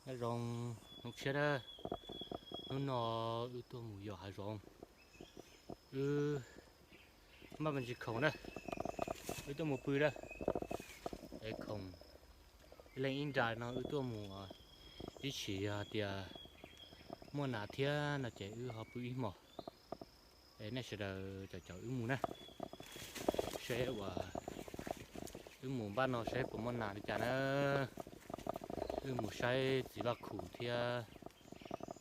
Nyob zoo hnub tshiab na, hnub no wb tuaj mus yos hav zoov, wb maj me ntsis khoom na, wb tuaj mus pw na, es khoom ib leeg ib nra no wb tuaj mus, ib tsis yog tias muaj nas thiab no ces wb ho pw ib hmos. Es nej sawv daws caum caum wb mus na, seb uas wb mus npaj no seb puas muaj nas li cas na. Wb mus saib txiv vaj khum thiab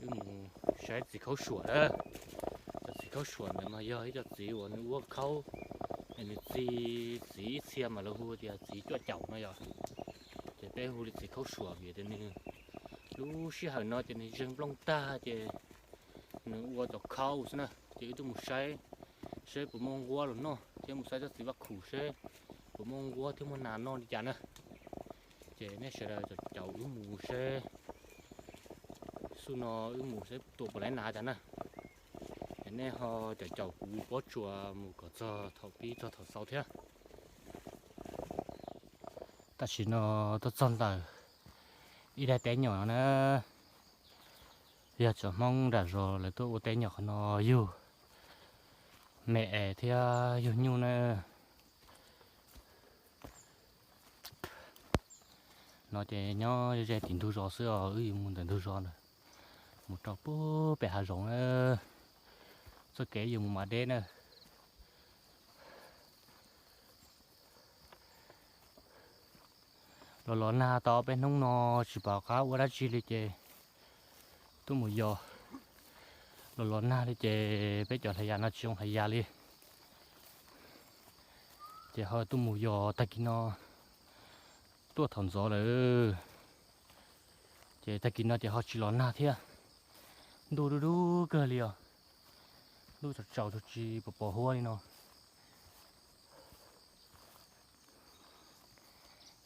wb mus saib txiv khaub suam na. Cov txiv khaub suam ntawd mas yog ib co txiv uas nws ua khaub, nws txi txiv ib txhia mas lawv hu tias txiv cuaj caum no yom. Ces peb hu li txiv khaub suam vim tias nws lub sij hawm no ces nws zeeg nplooj tag ces nws ua cov khaub xwb na. Ces wb tuaj mus saib, seb puas muaj nquab los noj thiab mus saib tsob txiv vaj khum seb puas muaj nquab thiab muaj nas noj li cas na. Ces nej sawv daws caum wb mus seb xub no wb mus seb tua puas laib nas cas na. Es nej ho caum caum kuv pob tsuas mus kom txog thaum pib txog thaum xaus thiab. Tam sim no tuaj txog ntawm ib daim teb nyom no na, yog cov Hmoob nram zos lawv tuaj ua teb nyom qhov no yug me es thiab yug nyuj na. No ces nyob ze tim ntug zos xwb os, wb yuav mus ntawm ntug zos ntawd, mus rau pem hav zoov na, txoj kev yuav mus mas deb na. Los los nag tau peb hnub no tsis pom qab ua dab tsi li ces tuaj mus yos. Los los nag li ces peb cov hlais yas no tsis zoo hlais yas li. Ces ho tuaj mus yos tag kis no, tuaj thaum ntxov lawm. Ces tag kis no ces ho tsis los nag thiab. Ntuj dub dub kawg li os. Ntuj tsaus tsaus tsis pom pos huab li no.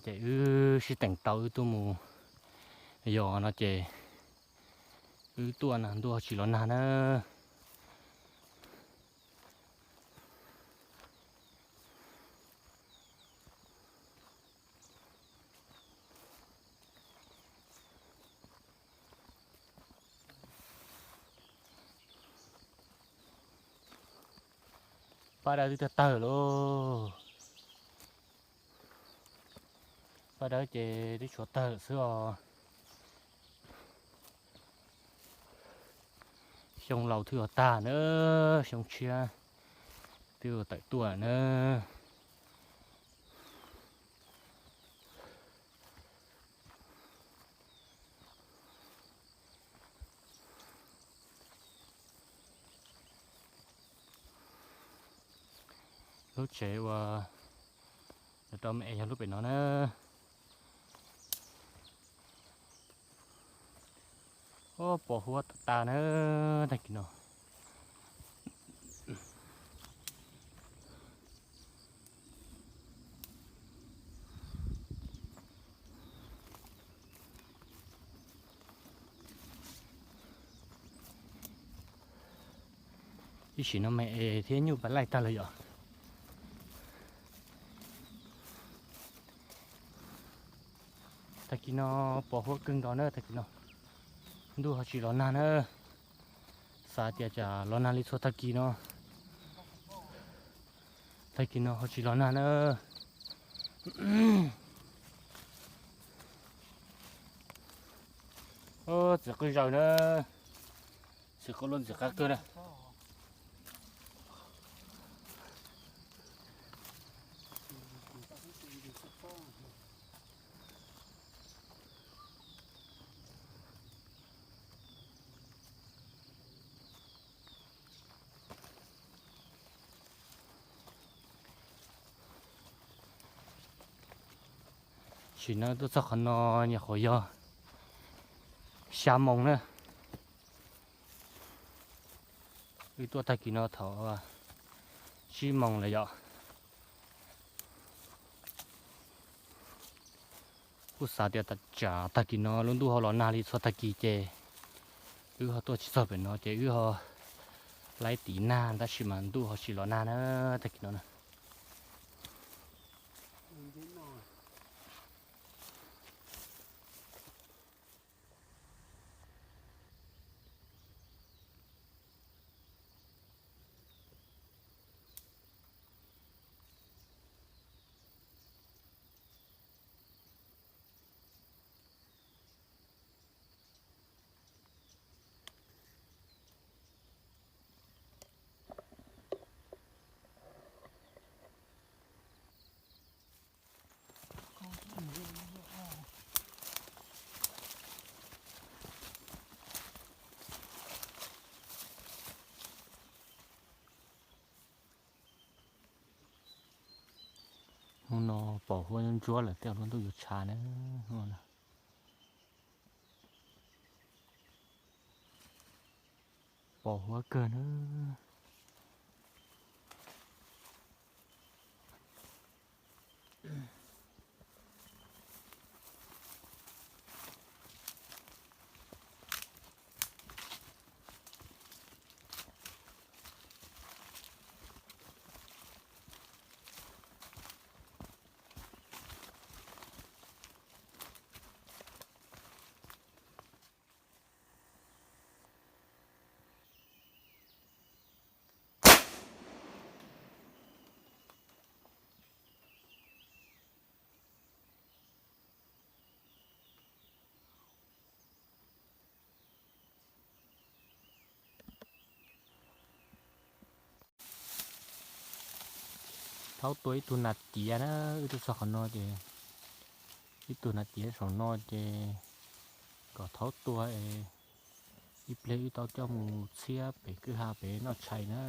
Ces wb sib teem tau wb tuaj mus yos no ces wb tuaj na ntuj ho tsis los nag na. Paj dawb twb tawg tawg lauj. Paj dawb ces twb tshuav tawg lawm xwb os. Xyoo laus twb yuav tag na, xyoo tshiab twb yuav tawm tuaj na. Lub tsev uas rau me es yog lub pem no na. Pos huab tas tas na, tag kis no. Ib sim no me es thiab nyuj pas laij tag lawm yom. Tag kis no pos huab kawg nkaus na, tag kis no ntuj ho tsis los nag na. Xav tias tsam los nag li txhua tag kis no, tag kis no ho tsis los nag na. Txiv qwj zaws na, txiv qwj luaj ntxim qab kawg na. Sim no tuaj txog qhov no nyuam qhuav yog xya moos na. Wb tuaj tag kis no thaum tsib moos lawm yom. Kuj xav tias tsam tag kis no lub ntuj ho los nag li txhua tag kis ces wb ho tuaj tsis txog pem no ces wb ho laib tim nag tab sis mas ntuj ho tsis los nag na tag kis no na. Hnub no pom huab ntsuab lawm, tej lub ntuj yuav tshav na. Pom huab kawg na. Thaub tua ib tug nas ciav na, wb tuaj txog qhov no ces ib tug nas ciav saum no ces kom thaub tua es ib pliag wb tau coj mus txhiab pem kwj ha pem noj tshais na.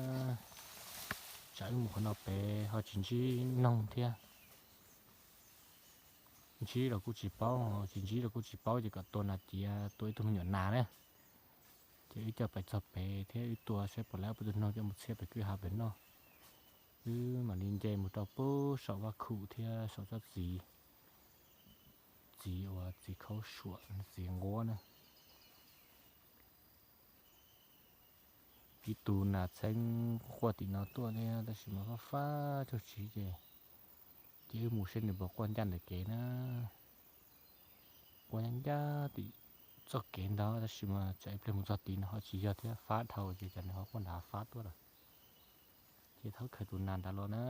Tsam wb mus qhov no pem ho tsis ntsib noog thiab. Ntsib los kuj tsis paub, tsis ntsib los kuj tsis paub ces kom tua nas ciav, tua ib tug me nyuam nas na. Ces wb coj pais txog pem thiab wb tua saib puas laib puas tau noog coj mus txhiab pem kwj ha pem noj. Wb mam li nce mus rau pem saum vaj khum thiab saum tsob txiv, txiv uas txiv khaub suam, txiv nquab na. Ib tug nas txheeb quaj tim no tuaj thiab tab sis mas fab fab tsaug tsis ces, ces wb mus seb nws puas quaj ncaj ntawm kev na. Quaj ncaj ncaj tim txoj kev ntag tab sis mas tsam ib pliag mus txog tid no ho tsis yog thiab, fab dhau ces cas nws ho quaj nrad fab tuaj lawm. Ces thaub khaws tus nas nrad los na,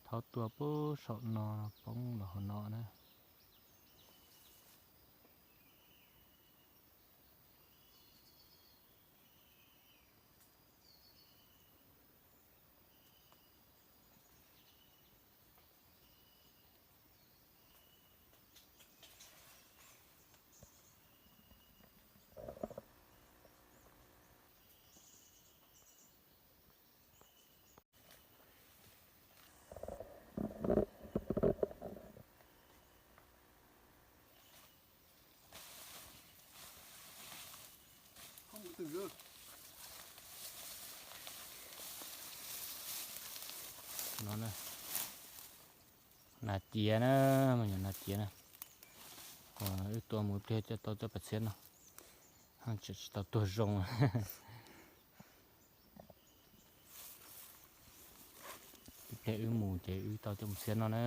thaub tua pem saum no poob los hauv no na. No na, nas ciav na, me nyuam nas ciav na. Wb tua mus ib pliag coj tau coj pais txhiab no, tseem tsis tau tuag zoo. Ib pliag wb mus ces wb tau coj mus txhiab no na.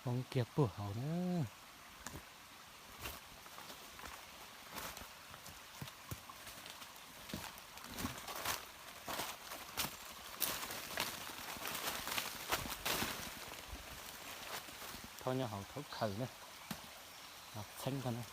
Poob kiag puag hauv na. Thaub nyob hauv thaub khaws na. Txheeb tag na.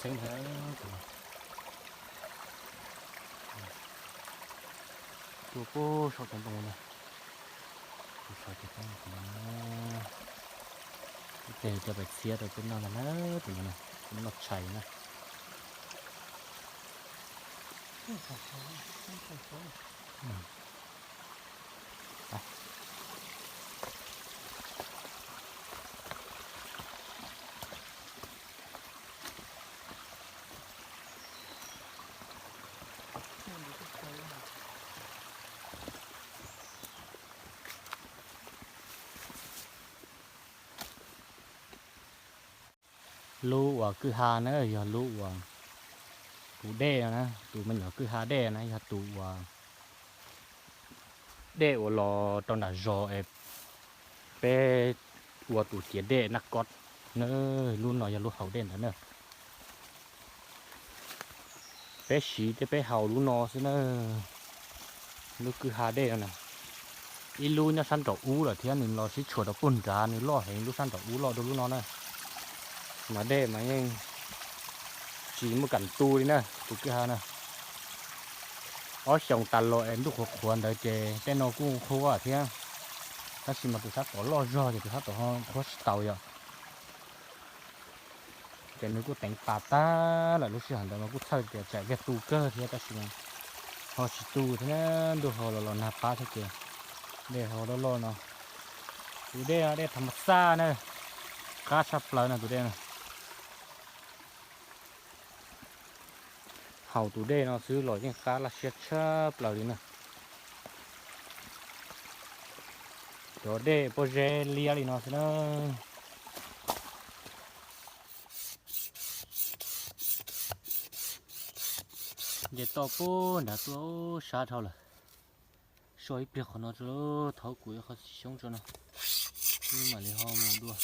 Txheeb heev. Tuaj puag saum cov ntoo no. Tus sav ces poob tus no. Ib teg coj pais txhiab rau peb noj ntag na, tus no na, peb noj tshais na. Lub uas kwj ha na yog lub uas tus dej no na, tus me nyuam kwj ha dej na yog tus uas dej uas los rau nram zos es peb ua tus ciav dej naj kob na, lub no yog lub haus dej ntawd na. Peb siv thiab peb haus lub no xwb na. Lub kwj ha dej no na, ib lub nyob sab nraum ub lawm thiab nws los sib tshuam rau puag nrad, nws loj heev, lub sab nraum ub loj dua lub no na. Mas dej mas yeej tsis muaj kam tu li na, tus kwj ha na. Ob xyoos tas los es ntuj qhuav qhuav ntawd ces tej no kuj qhuav thiab, tab sis mas tus sab tod loj zog ces tus sab tod ho qhuav tsis tau yom. Ces nws kuj teev tas tag lawm, lub sij hawm ntawd mas kuj txhawj tias tsam kiag tu kawg thiab, tab sis mas ho tsis tu thiab, ntuj ho los los nag pab thiab ces dej ho loj loj no. Tus dej no dej tham mas xaj na, qab tshaj plaws no tus dej no. Haus tus dej no xwb los yeej qab laj siab tshaj plaws li na. Cov dej pob zeb liab li no xwb na. Nce toj puag nrad tuaj sab dhau lawm. Soj ib pliag qhov no tso, thov kuv ib qho xyoob tso no, wb mam li ho mus dua.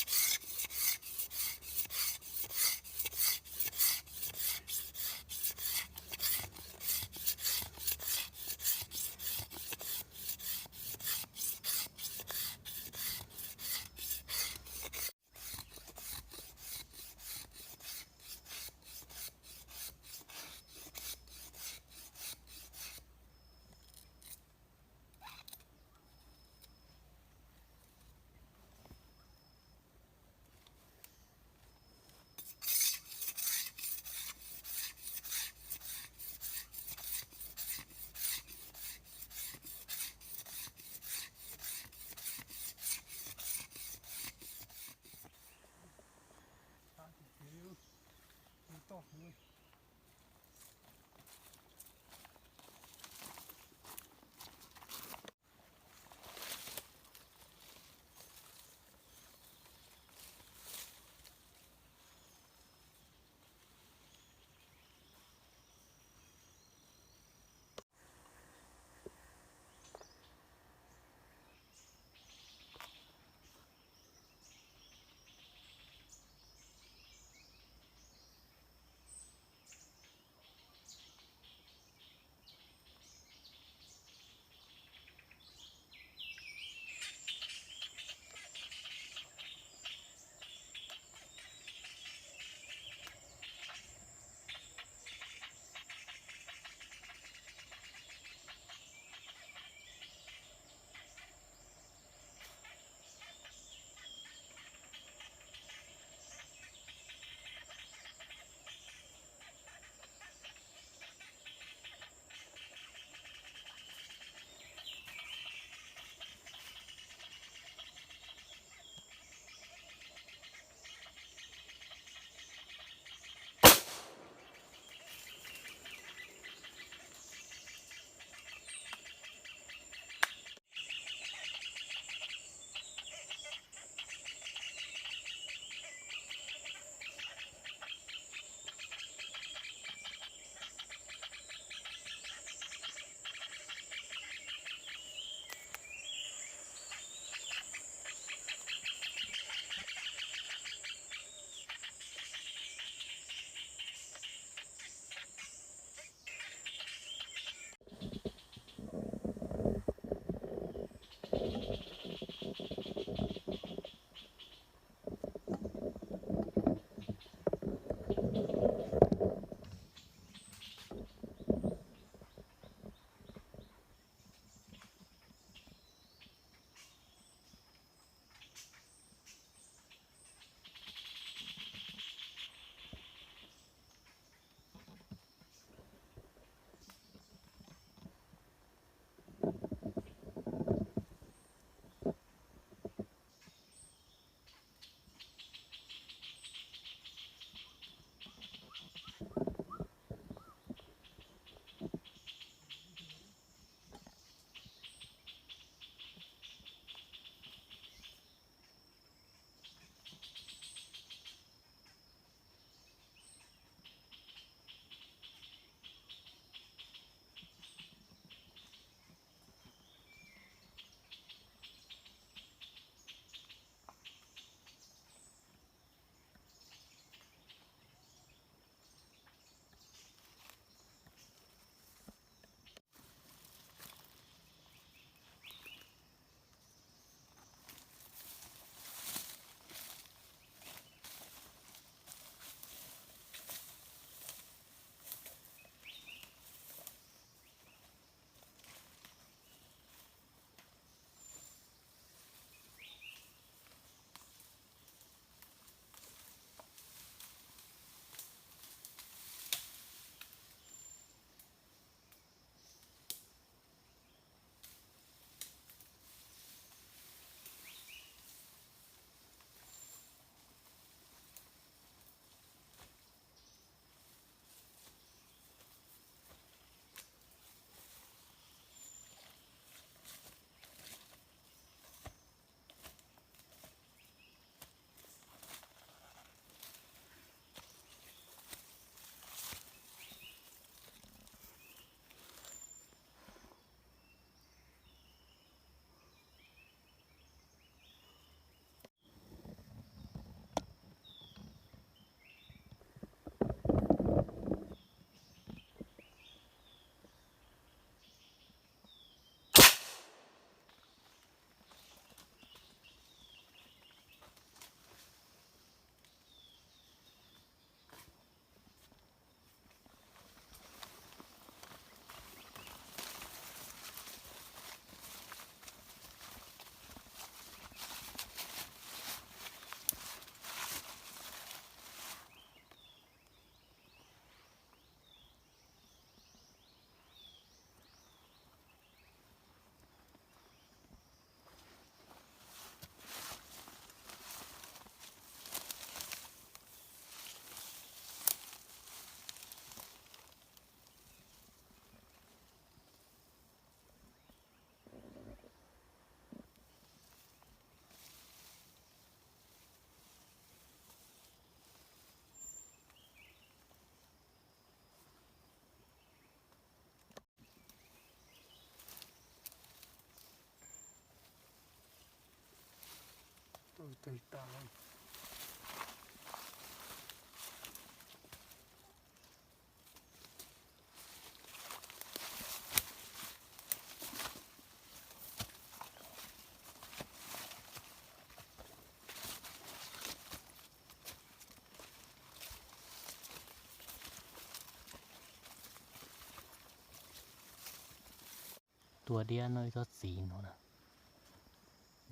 Tua diab noj ib tsob txiv no na.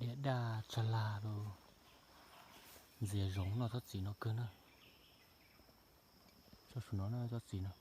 Diab daj tsag lag los ntxias zoov noj tsob txiv no kawg na. Tsob saum no na, tsob txiv no.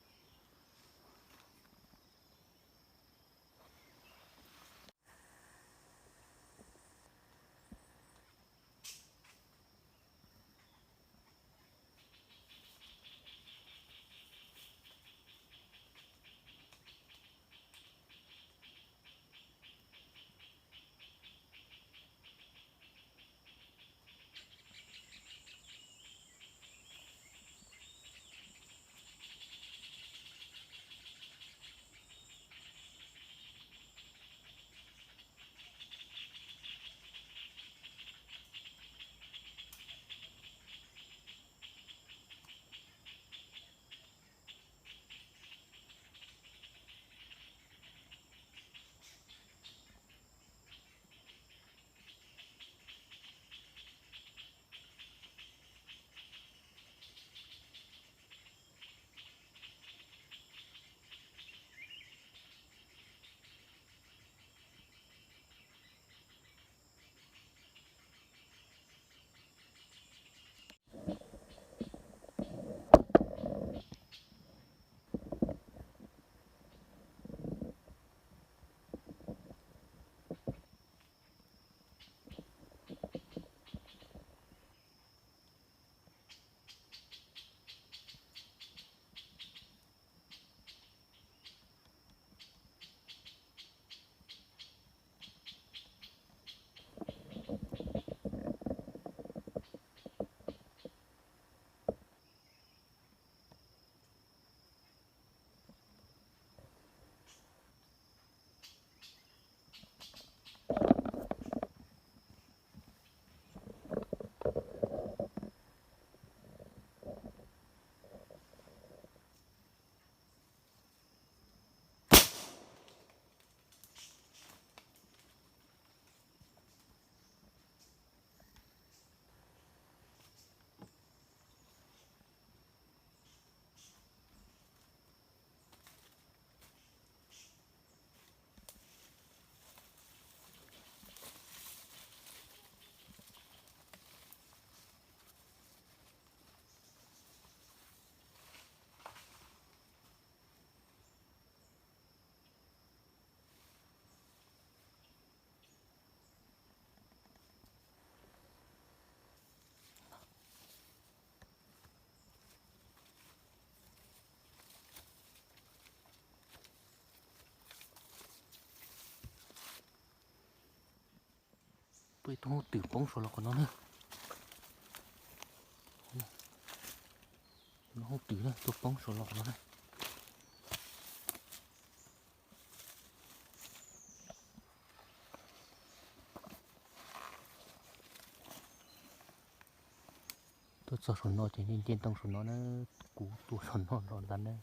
Peb tug hauj twm poob saum los qhov no na. Hauj twm na, tuaj poob saum los qhov no na. Tuaj txog saum no ces nce nce ntoo saum no na, kuv tuaj saum no los ntag na.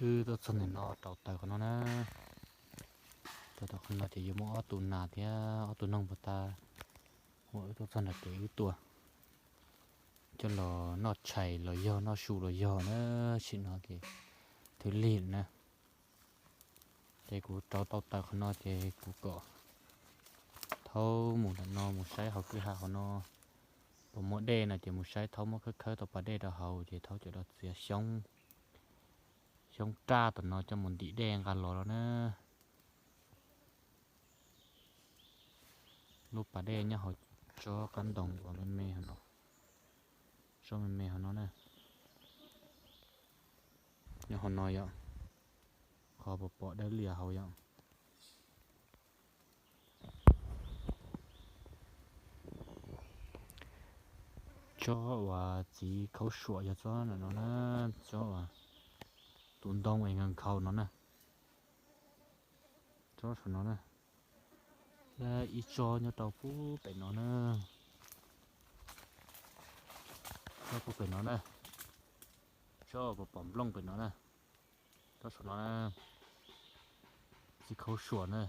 Wb tuaj txog ntawm no rau taws qhov no na. Rau taws qhov no ces yuav muaj ob tug nas thiab ob tug noog puag ta. Ua wb tuaj txog nram kev wb tua coj los noj tshais los yog noj su los yog na. Sim no ces twb lig lawm na. Ces kuv rauv tau taws qhov no ces kuv kom thaub mus ntawm no mus saib hauv kwj ha hauv no puas muaj dej no ces mus saib thaub muab khawb khawb tau pas dej rau hauv ces thaub coj los txiav xyoob, xyoob raj tom no coj mus ntim dej nqa los no na. Lub pas dej nyob hauv tsob qab ntoo uas me me hauv no, tsob me me hauv no na. Nyob hauv no yom, qhov pom pom dawb lias hauv yom. Tsob uas txiv khaub suam yog tsob no na, tsob uas tus ntoo es nkaus nkhaus no na. Tsob saum no na, ib tsob nyob rau pub pem no na, tsob pub pem no na, tsob pom pom nplooj pem no na, tsob saum no na, txiv khaub suam na.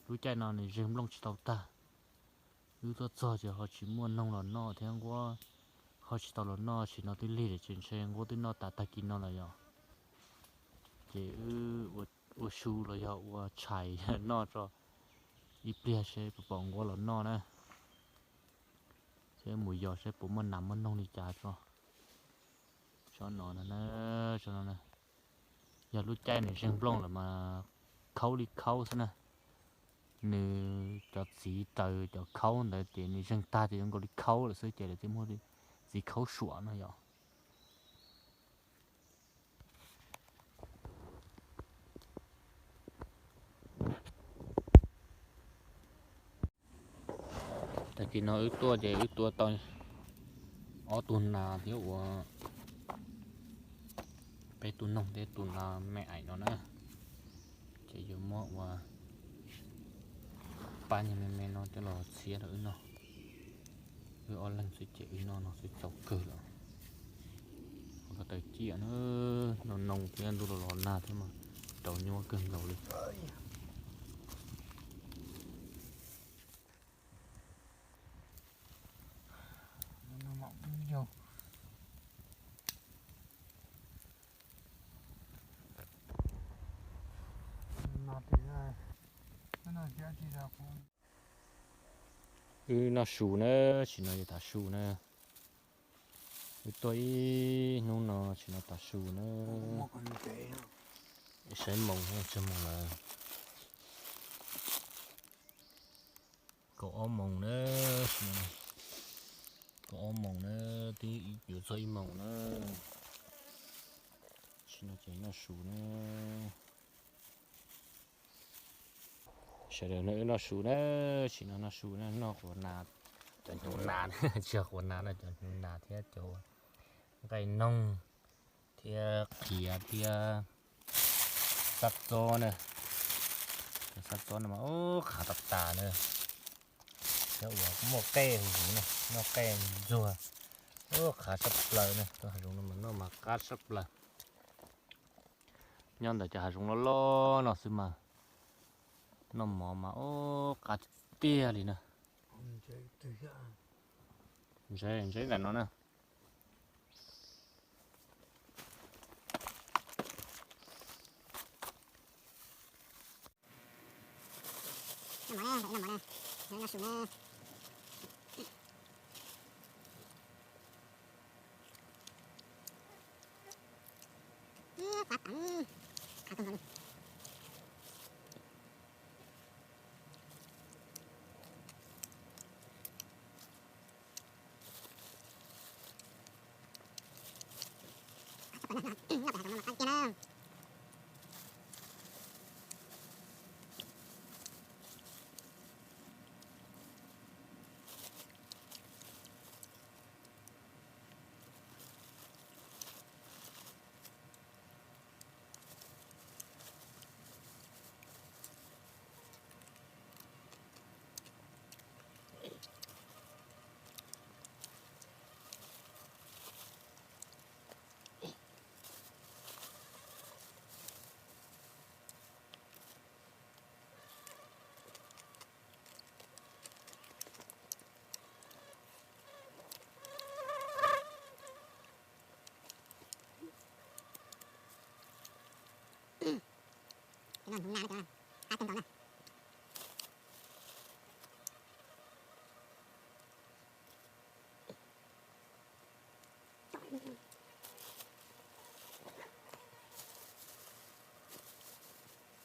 Lub caij no nws zeeg nplooj tsis tau tag. Wb tuaj txog ces ho tsis muaj noog los noj thiab nquab ho tsis tau los noj, sim no twb lig lawm ces ntshe nquab twb noj tas tag kis no lawm yom. Ces wb ua su los yog ua tshais noj tso ib pliag seb puas pom nquab los noj na. Seb mus yos seb puas muaj nas muaj noog li cas tso. Tsob no na, tsob no na, yog lub caij nws zeeg nplooj lawm mas khaub li khaub xwb na. Nws cov txiv raws cov khaub ntawd ces nws zeeg tag ces zoo nkaus li khaub lawm xwb ces lawv thiaj muab txiv khaub suam no yom. Tag kis no wb tuaj ces wb tua tau ob tug nas thiab ua peb tug noog thiab tus nas me aim no na. Ces yuav muab ua pab nyuag me me no coj los txhiab rau wb noj. Wb ob leeg xwb ces wb noj no xwb txaus kawg lawm. Ko taw ciaj na, noo noo thiab ntuj los los nag thiab mas rau nyuaj kawg nkaus li. Wb noj su na, sim no yog tav su na. Wb tuaj ib hnub no sim no tav su na. Saib moos tsawg moos lawm. Kaum ob moos na, kaum ob moos na, twb yuav txog ib moos na. Sim no ces noj su na. Sawv daws no wb noj su na, sim no noj su na, noj quav nas, cov hnyuv nas, tsis yog quav nas no, cov hnyuv nas thiab cov nqaij noog thiab qhiav thiab xab txob na. Cov xab txob no mas ub qhav tas tas na. Cov uas muaj qej huv huv na, noj qej ntxuag, ub qhav sab plaws na. Cov hav zoov no mas noj mas qab sab plaws. Nyob ntawm cov hav zoov loj loj no xwb mas noj mov mas ub qab tiag tiag li na. Ntse, ntse ntawm no na. Noj mov na, noj mov na, noj su na.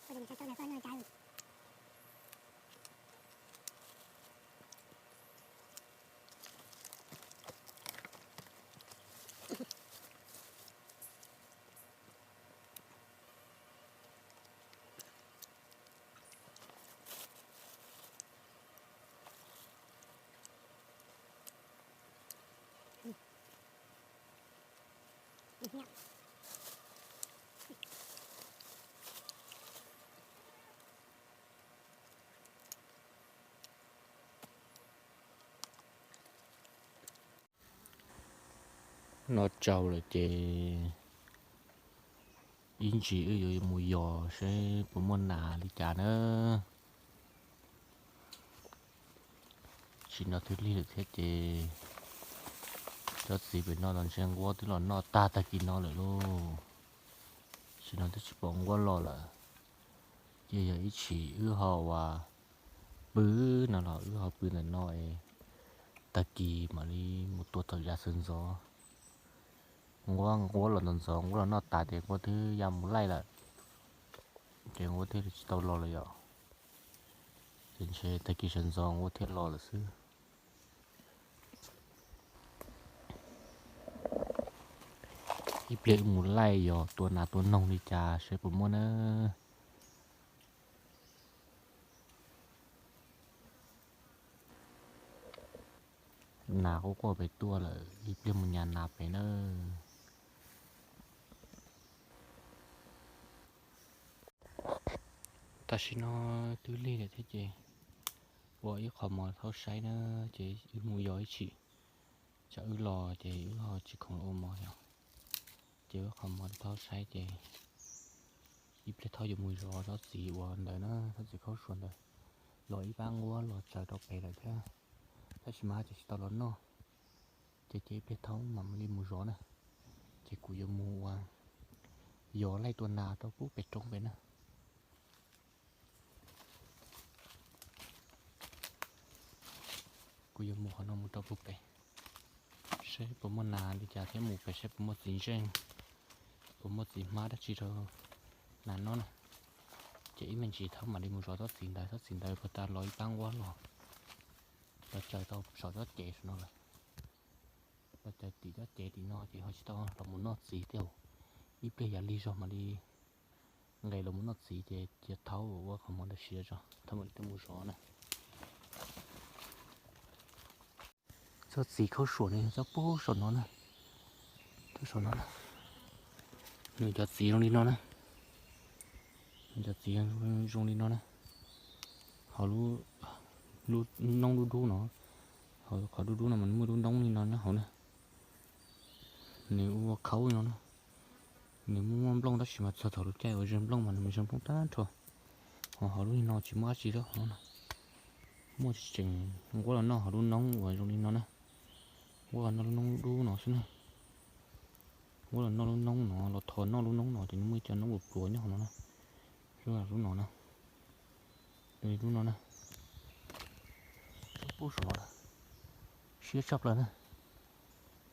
Qab tag, qab tag li. Noj tsau lawm ces ib ntsis wb yuav mus yos seb puas muaj nas li cas na. Tsis noj twb lig lawm thiab ces cov txiv pem no los ntshe nquab twb los noj tag tag kis no lawm lauj. Tsis noj twb tsis pom nquab los lawm. Ces yog ib chim wb ho ua pw no los wb ho pw ntawm no es tag kis mam li mus tua tom yav sawv ntxov. Nquab, nquab los ntxov ntxov, nquab los noj tas ces nquab twb ya mus laij lawm, ces nquab thiaj li tsis tau los lawm yom. Ces ntshe tag kis sawv ntxov nquab thiaj los lawm xwb. Ib pliag wb mus laij yos tua nas tua noog li cas seb puas muaj na. Nas quaj quaj pem tuaj lawm, ib pliag mus nyas nas pem na. Tam sim no twb lig lawm thiab ces ua ib qho mov thaub saib na, ces wb mus yos ib chim. Tsam wb los ces wb ho tsis khoom ua mov yom. Ces ua qho mov thaub saib ces ib pliag thaub yuav mus zov tsob txiv uas ntawd na, tsob txiv khaub suav ntawd. Los ib pab nquab los tsaws rau pem lawm thiab, tab sis mas ces tsis tau los noj. Ces ces ib pliag thaub mam li mus zov na. Ces kuv yuav mus ua yos laij tua nas rau pub pem roob pem na. Kuv yuav mus qhov no mus rau puag pem, seb puas muaj nas li cas thiab mus pem seb puas muaj txiv ntseej, puas muaj txiv hmab dab tsi rau nas noj na. Ces ib me ntsis thaub mam li mus zov tsob txiv ntawd, tsob txiv ntawd puag ta los ib pab nquab los, los tsaws tau saum tsob cev no lawm. Los tsaws tim tsob cev tim no ces ho tsis tau los mus noj txiv thiab. Ib pliag yav lig zog mam li nqes los mus noj txiv ces cia thaub ua qhov mov ntawd siav tso, thaub mam li tuaj mus zov na. Tsob txiv khaub suam no yog tsob pub saum no na, tsob saum no na. Nws cov txiv zoo li no na, nws cov txiv zoo li no na. Hauv lub noob dub dub no, hauv qhov dub dub no mas nws muaj lub noob li no nyob hauv na. Nws ua khaub li no na. Nws muaj muaj nplooj tab sis mas txog thaum lub caij uas ze nplooj mas nws mus ze nplooj tag nrho. Ho hauv lub li no tsis muaj dab tsi li hauv no na. Muaj tseem nquab los noj hauv lub noob uas zoo li no na. Nquab los noj lub noob dub no xwb na. Nquab los noj lub noob no, los thov noj lub noob no ces nws muaj ib co noob pluav pluav nyob hauv no na. Zoo li lub no na. Zoo li lub no na. Ub saum no, siab tshaj plaws na.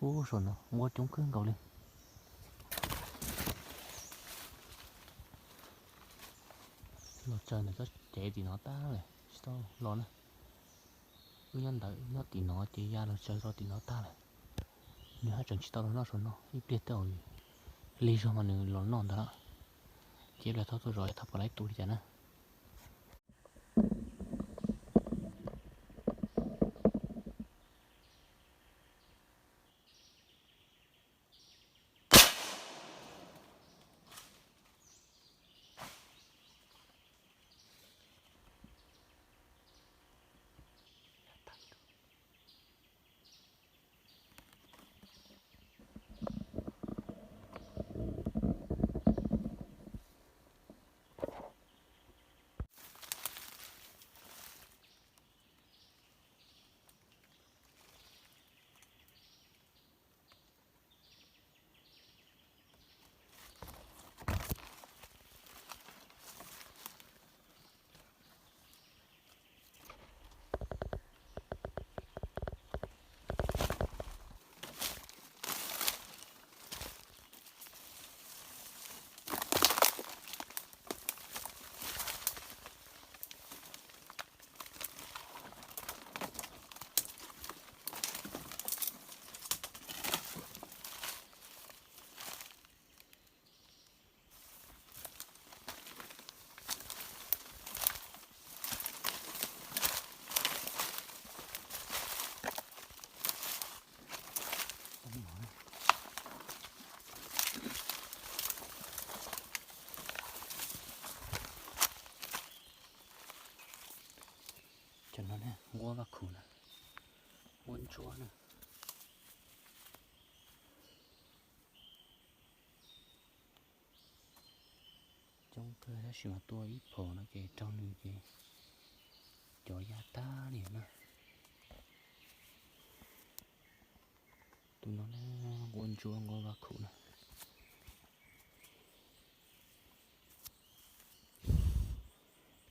Ub saum no nquab coob kawg nkaus li. Los tsaws ntawm tsob cev tim no tag lawm tsis tau los na. Wb nyob ntawd nyob tim no ces ya los tsaws rau tim no tag lawm. Nws haj tseem tsis tau los noj saum no, ib pliag tej zaum lig zog mas nws los noj ntawd lawm. Ces ib pliag thaub tuaj zov thab pom laib tus li cas na. Cov no ne, nquab vaj khum na, nquab ntsuab na. Coob kawg tab sis mas tua ib phom no ces raug nws ces cov ya tag li na. Tus no ne, nquab ntsuab nquab vaj khum na.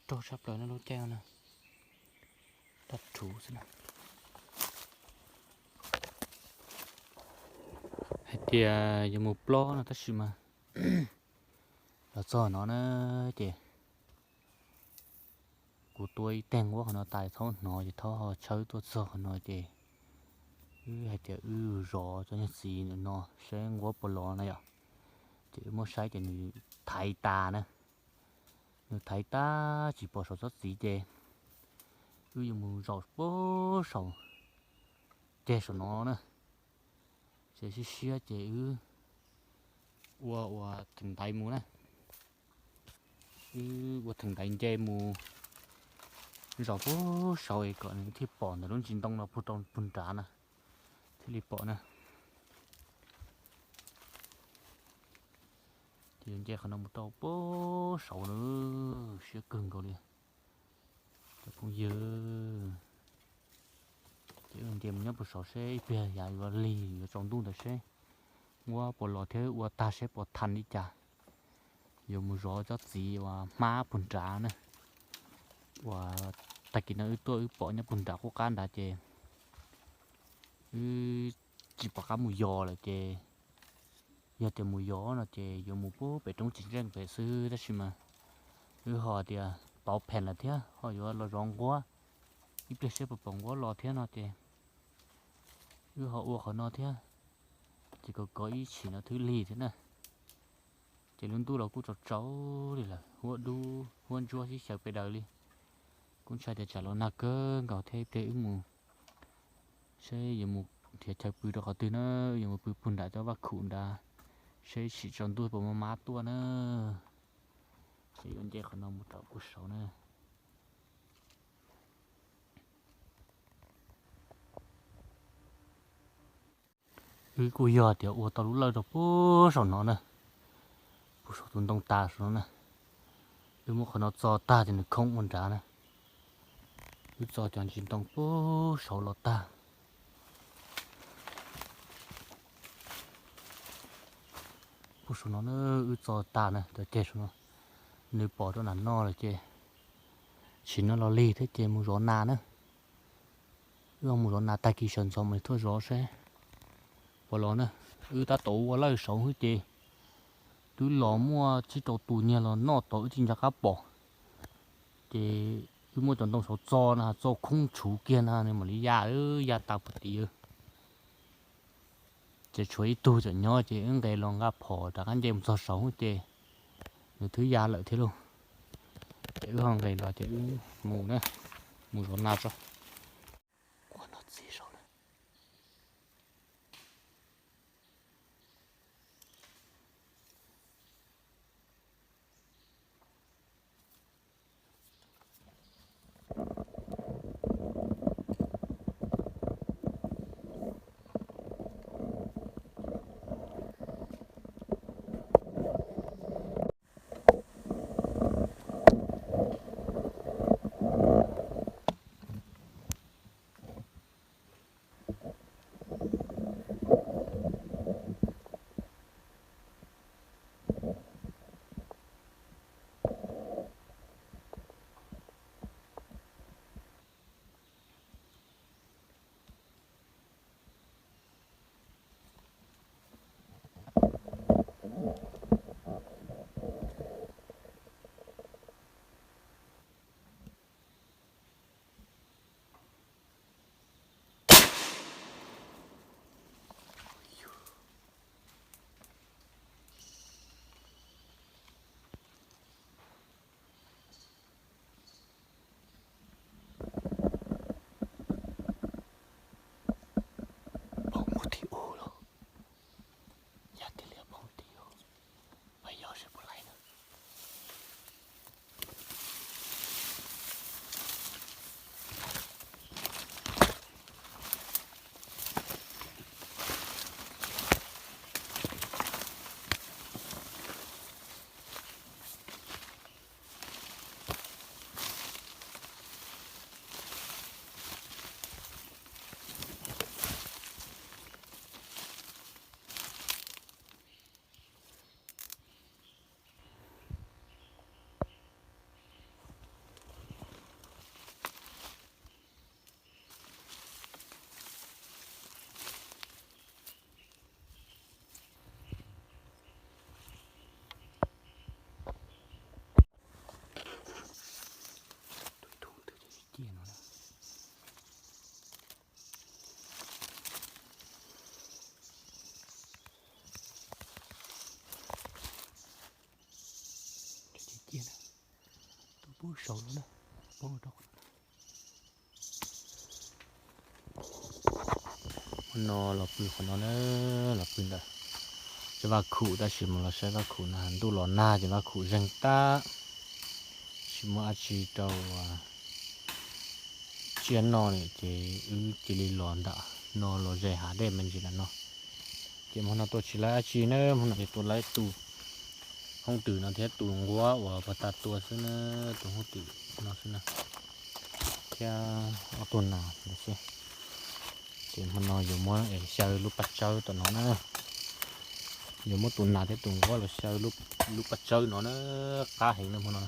Raug tshaj plaws no lub caij no na. Dab rhuv xwb na. Hais tias yuav mus plob no tab sis mas los txog no na ces kuv tua ib teg nquab qhov no tas thaub hnov ces thaub ho tshawb tuaj txog qhov no ces wb hais tias wb zov cov nyuag txiv ntawm no saib nquab puas los na yom. Ces wb muab saib ces nws thaiv tas na. Nws thaiv tas tsis pom saum tsob txiv ces wb yuav mus zaum puag saum ceg saum no na. Ces siab siab ces wb ua ua theem ntaiv mus na. Wb ua theem ntaiv nce mus zaum puag saud es kom nws thiaj pom ntawm lub ntsis ntoo no puag rau puag nrad na, thiaj li pom na. Ces yuav nce qhov no mus rau puag saud na, siab kawg nkaus li cov phooj ywg. Ces wb nce mus nyob puag saud seb ib pliag yav yuav lig yuav tsaus ntuj ntawd seb nquab puas los thiab ua tag seb puas thav li cas. Yuav mus zov tsob txiv uas hmab puag nrad na, uas tag kis no wb tuaj wb pom nyob puag nrad qub qab nrad ces wb tsis pom qab mus yos lawm ces yog tias mus yos no ces yuav mus puag pem roob tsis ntseej pem xwb tab sis mas wb ho tias pauv pheem lawm thiab ho yuav los zov nquab ib pliag seb puas pom nquab los thiab no ces wb ho ua qhov no thiab. Ces kom kov ib chim no thwb lig thiab na. Ces lub ntuj los kuj tsaus tsaus li lawm, huab dub huab ntsuab sib xyaw pes daws li. Kuj ntshai tias tsam los nag kawg nkaus thiab ib pliag wb mus seb yuav mus nrhiav chaw pw rau qhov twg na, yuav mus pw puag nram cov vaj khum nrad, seb ib chim tsaus ntuj puas muaj mab tuaj na. Ces yuav nce qhov no mus rau puag saud na. Wb kuj yog tias ua tau lub lawj rau puag saum no na, puag saum tus ntoo tas saum no na. Wb muab qhov no txo tag ces nws khoob ua nrad na. Wb txo cov ntsis ntoo puag saud los tag. Puag saum no na, wb txo tag na, cov ceg saum no. Nws pom rau nram no lawm ces sim no los lig thiab ces mus zov nas na. Wb mus zov nas tag kis sawv ntxov mam li tuaj zov seb puas los na. Wb tab tom ua lawj saud xwb ces twb los muaj tsib rau tus nyiag los noj tod wb tsis nco qab pom. Ces wb muab cov ntoo saud txo na, txo khoob tshuv kiag na nws mam li ya, ya tas puag tim. Ces tshuav ib tug tseem nyob ces wb nqes los nqa phom rov qab nce mus txog saud ces nws twb ya lawm thiab lauj. Ces wb ho nqes los ces wb mus na, mus zov nas tso. Qhov no txiv saud na. Poob mus tim ub los, yog tiag li poob tim ub, pab yog seb puas laib na. Tus ib tug twb ciaj no na. Ciaj ciaj na, tuaj pub saud no na, poob rau qhov no na. Hmo no los pw qhov no na, los pw ntawm vaj khum, tab sis mus los saib vaj khum na, ntuj los nag ces vaj khum zeeg tag. Tsis muaj dab tsi rau tsiaj noj li ces wb cia li los nram no los ze hav dej me ntsis ntawm no. Ces hmo no tua tsis laib dab tsi na, hmo no ces tua laib tus hoob twm no thiab tus nquab uas puag ta tua xwb na, tus hoob twm no xwb na, thiab ob tug nas no xwb. Ces hmo no yuav muab es xyaw lub paj tsawb tom no na, yuav muab tus nas thiab tus nquab los xyaw lub paj tsawb no na, qab heev na hmo no.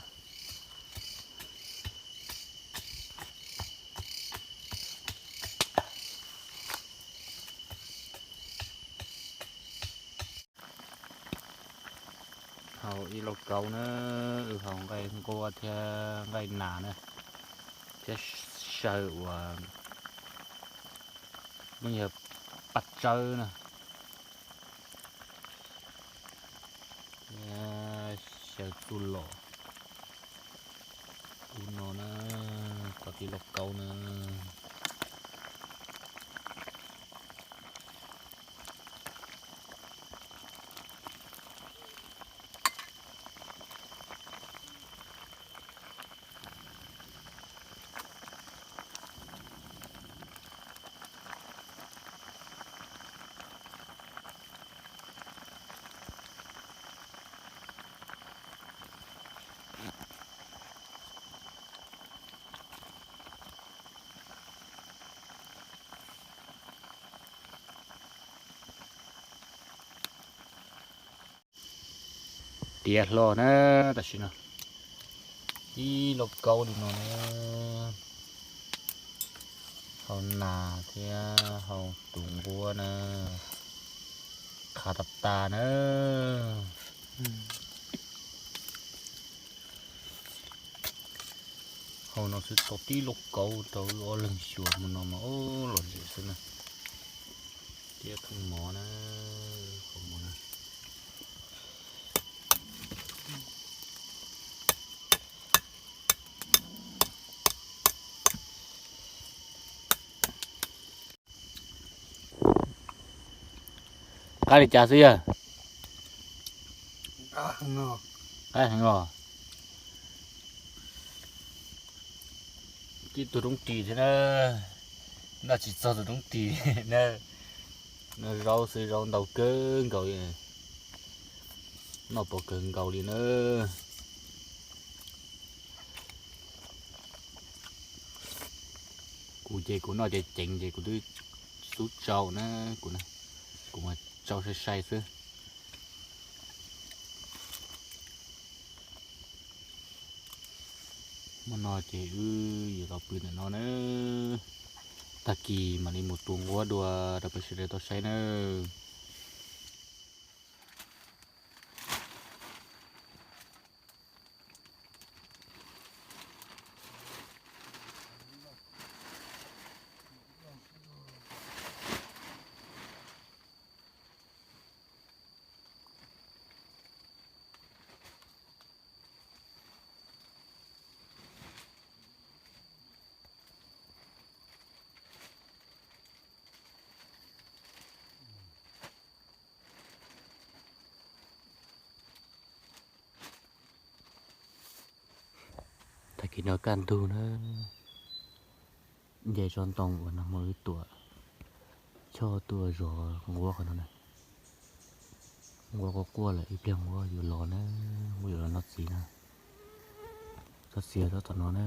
Haus ib lauj kaub na, wb haus nqaij nquab thiab nqaij nas na, thiab xyaw uas muab yog paj tsawb na, thiab xyaw txuj lom ub no na, kom tib lauj kaub na. Tiav hlo na, tam sim no ib lauj kaub li no na. Hau nas thiab hau tus nquab na, qhav tas tas na. Hau no xwb tau tib lub kauv rau wb ob leeg xyuas hmo no mas ua lom zem xwb na. Thiab kheej mov na, qhov mov na. Qab li cas xwb yog? Qab heev os. Tib tug roob ris thiab na, noj tsis txog tus roob ris na. Noj zaub xwb, zaub ntau kawg nkaus li, noj pom kawg nkaus li na. Kuv ces kuv noj ceev ceev ces kuv twb xub tsau na, kuv, kuv mas tsau sai sai xwb. Hmo no ces wb yuav los pw ntawm no na, tag kis mam li mus tua nquab dua rau peb sawv daws tau saib nawb. Tag kis no kaj ntug na, nce tsob ntoo uas nag hmo wb tuam choj tuaj zov nquab qhov no na. Nquab quaj quaj lawm, ib pliag nquab yuav los na, nquab yuav los noj txiv na. Tsob txiv tsob tom no na.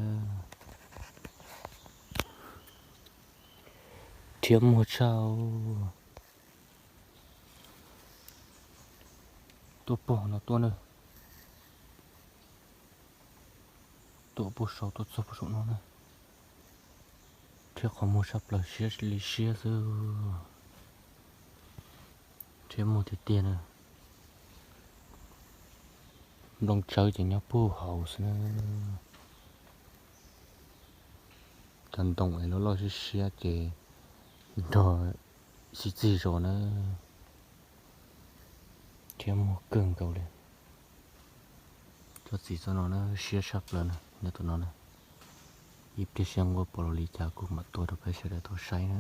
Rhiab muag tshaj. Tuaj pog no tuaj na. Tuaj puag saum, tuaj txog puag saum no na. Rhiab qhov muag saj plaws siab li siab xwb. Rhiab muag tiag tiag na. Nplooj tsawb ces nyob puag hauv xwb na. Cov ntoo es loj loj siab siab ces nrog sib txig zos na. Rhiab muag kawg nkaus li. Tsob txiv txoj no na siab tshaj plaws na, nyob tus no na. Ib pliag seb nquab pom los li cas kuv mam tua rau peb sawv daws tau saib na.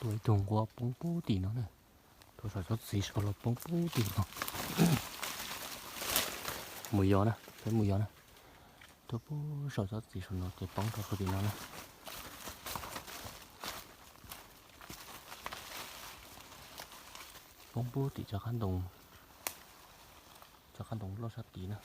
Tua ib tug nquab poob pub tim no na. Tua saum tsob txiv saud los poob pub tim no. Mus yos na, peb mus yos na. Tua pub saum tsob txiv saum no ces poob rau puag tim no na. Poob pub tim cov qab ntoo, cov qab ntoo loj sab tid na.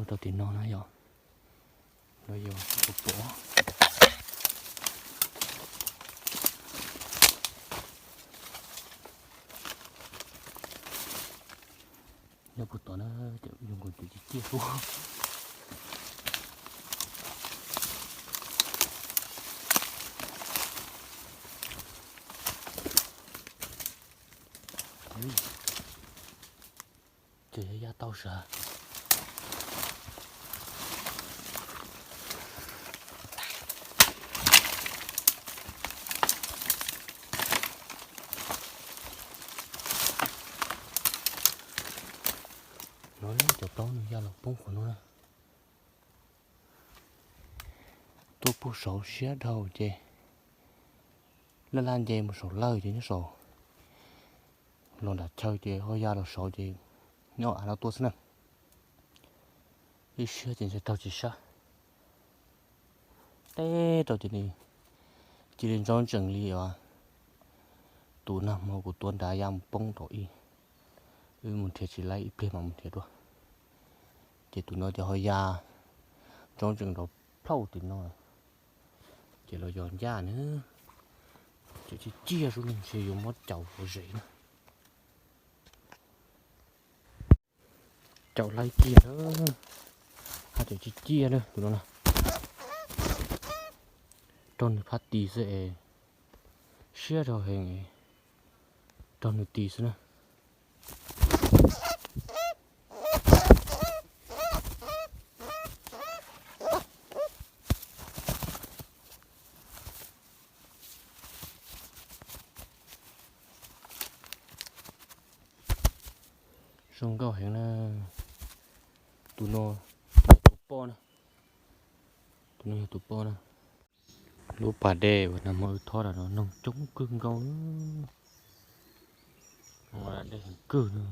Rau tim no na yom, los yog puas pom. Nyob puag tod na, cov zoo nkaus cov ciaj ciaj xwb. Ces ya tau sav. No cov plaub no ya los poob qhov no na. Tuaj puag saud siab dhau ces laj laj nce mus saum lawj ces nyob saud los nram chaw ces ho ya los saud ces nyob av no tuaj xwb na. Ib siab ces ntshe raug tsis sab. Teb rau ces cia li ntsoov tsees li os. Tus nag hmo kuv tua nrad ya mus poob rau ib, wb mus nrhiav tsis laib ib pliag mas mus nrhiav dua. Ces tus no ces ho ya ntsoov tsees nrov plhaub tim no. Ces los yog ncaj na, ces ciaj ciaj xwb ntshe yuav muab caum hauv zes na. Caum laib kiag na, haj caum ciaj ciaj na tus no na. Raug nws phab tis xwb es, siab rau heev, raug nws tis xwb na. Zoo nkauj heev na. Tus no, tus poj na, tus no yog tus poj na. Lub pas dej uas nag hmo wb thob los no noog coob kawg nkaus, dej heev kawg na.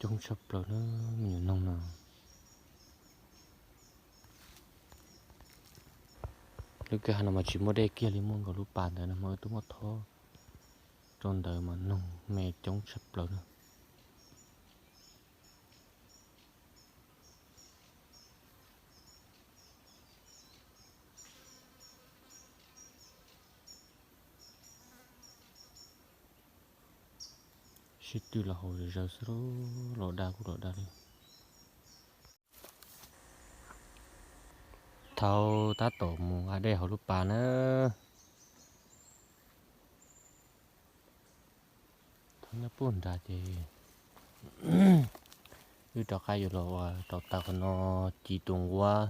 Coob tshaj plaws na, me nyuam noog no. Lub kwj ha no mas tsis muaj dej kiag li, muaj nkaus lub pas ntawd nag hmo wb twb muab thob rau ntawd mas noog me coob tshaj plaws na. Sib tw los haus zom zaws xwb, los da kuj los da li. Thaum tab tom mus a dej hauv lub pas na. Thaum nyob puag nrad ces wb rov qab yuav los ua rau tag qhov no, ci tus nquab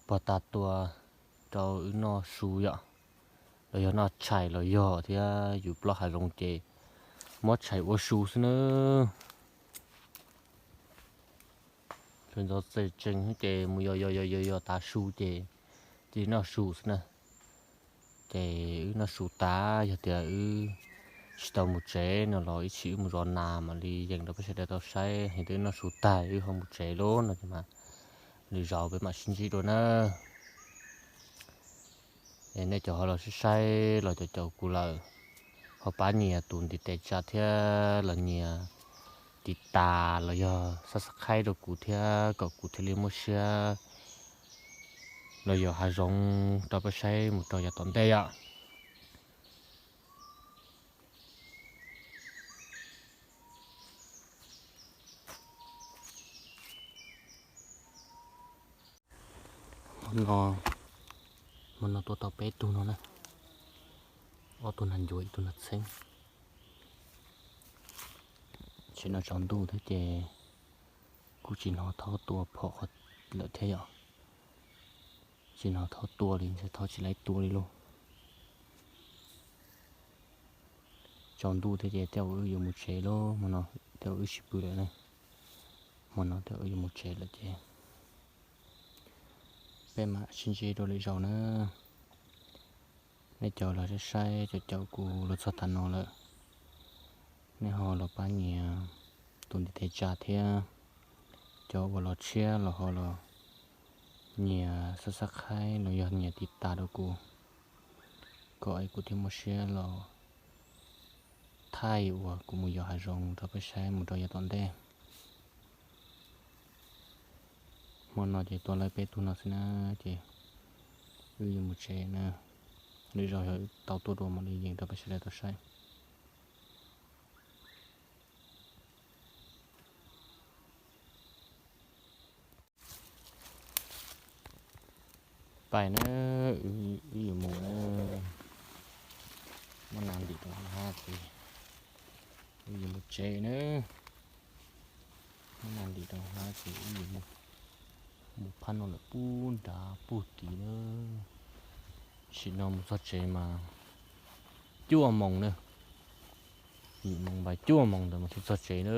pog tas tua rau wb noj su yom, los yog noj tshais los yog thiab yus plaub hav zoov ces muab tshais ua su xwb na. Sawv ntxov tseem tseem ces mus yos yos yos yos yos tav su ces cia li noj su xwb na. Ces wb noj su tas, yog tias wb tsis tau mus tsev no los ib tsam wb mus zov nas mam li yeem rau peb sawv daws tau saib. Yog tias wb noj su tas wb ho mus tsev lawm no ces mas lwm zaus peb mam sib ntsib dua na. Es nej cov ho los saib saib los caum caum kuv lawm, ho pab nias tus ntiv tes tsa thiab los nias tiv tas los yog subscribe rau kuv thiab kom kuv thiaj li muaj siab los yos hav zoov rau peb saib mus rau yav tom ntej yom. Hmo no, hmo no tua tau peb tug no na, ob tug nag ncuav ib tug nag txheeb. Tam sim no tsaus ntuj thiab ces kuj tsis hnov thaub tua phom qhov lawm thiab yom. Tsis hnov thaub tua li, ntshe thaub tsis laib tua li lauj. Tsaus ntuj thiab ces tej zaum wb yuav mus tsev lauj, hmo no tej zaum wb tsis pw lawm na. Hmo no tej zaum wb yuav mus tsev lawm ces peb mam sib ntsib dua lwm zaus na. Nej cov los saib saib caum caum kuv los txog tas no lawm, nej ho los pab nias tus ntiv tes tsa thiab. Cov uas los tshiab los ho los nias subscribe los yog nias tiv tas rau kuv, kom kuv thiaj muaj siab los Thaij uas kuv mus yos hav zoov rau peb saib mus rau yav tom ntej. Hmo no ces tua lawv peb tug no xwb na, ces wb yuav mus tsev na. Lwm zaus yog tau tuaj dua mam li yees rau peb sawv daws tau saib. Pais na, wb yuav mus na, muab nas ntim rau hlab ces wb yuav mus tsev na. Muab nas ntim rau hlab ces wb yuav mus, mus phab no lawm pub nrad pub tid na. Tam sim no mus txog tsev mas cuaj moos na, yim moos pas cuaj moos ntawd mas thiaj txog tsev na.